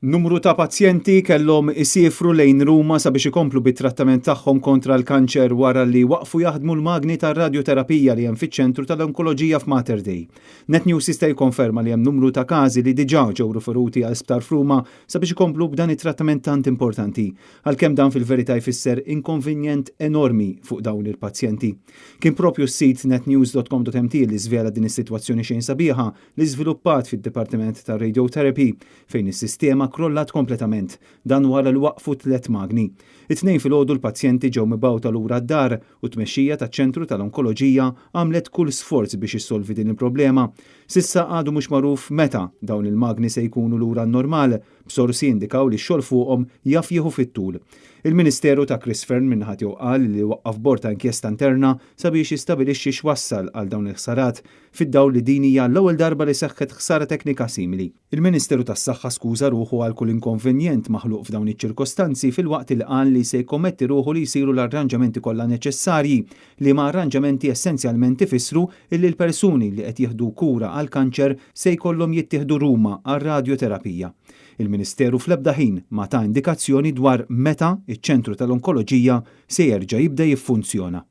Numru ta' pazjenti kellhom isiefru lejn Ruma sabiex ikomplu bit-trattament tagħhom kontra l-kanċer wara li waqfu jaħdmu l-magni tar-radjoterapija li hemm fiċ-ċentru tal-onkoloġija f'Mater Dei. Net News jista' jikkonferma li hemm numru ta' każi li diġà ġew riferuti għal sptar f'Ruma sabiex ikomplu b'dan it-trattament tant importanti, għalkemm dan fil-verità jfisser inkonvenjent enormi fuq dawn il-pazjenti. Kien propju s-sit netnews.com.mt li żvela din is-sitwazzjoni xejn sabiħa li żviluppat fid-Dipartiment tar-Radiotherapy fejn is-sistema krollat kompletament, dan wara li waqfu tliet magni. It-Tnejn filgħodu l-pazjenti ġew mibgħuta lura d-dar u t-tmexxija taċ-ċentru tal-onkoloġija għamlet kull sforz biex issolvi din il-problema. S'issa għadu mhux magħruf meta dawn il-magni se jkunu lura n-normal, b'sorsi jindikaw li x-xogħol fuqhom jaf jieħu fit-tul. Il-Ministeru ta' Chris Fearne min-naħa tiegħu qal li waqqaf bord ta' inkjesta interna sabiex jistabilixxi x'wassal għal dawn il-ħsarat, fid-dawl li din hija l-ewwel darba li seħħet ħsara teknika simili. Il-Ministeru tas-Saħħa skuża ruħu għal kull inkonvenjent maħluq f'dawn iċ-ċirkostanzi filwaqt li qal li se jikkommetti ruħu li jsiru l-arranġamenti kollha neċessarji, liema arranġamenti essenzjalment ifissru illi l-persuni li qed jieħdu kura għall-kanċer se jkollhom jittieħdu Ruma għar-radjoterapija. Il-Ministeru fl-ebda ħin ma ta indikazzjoni dwar meta ċ-ċentru tal-onkoloġija se jerġa' jibda jiffunzjona.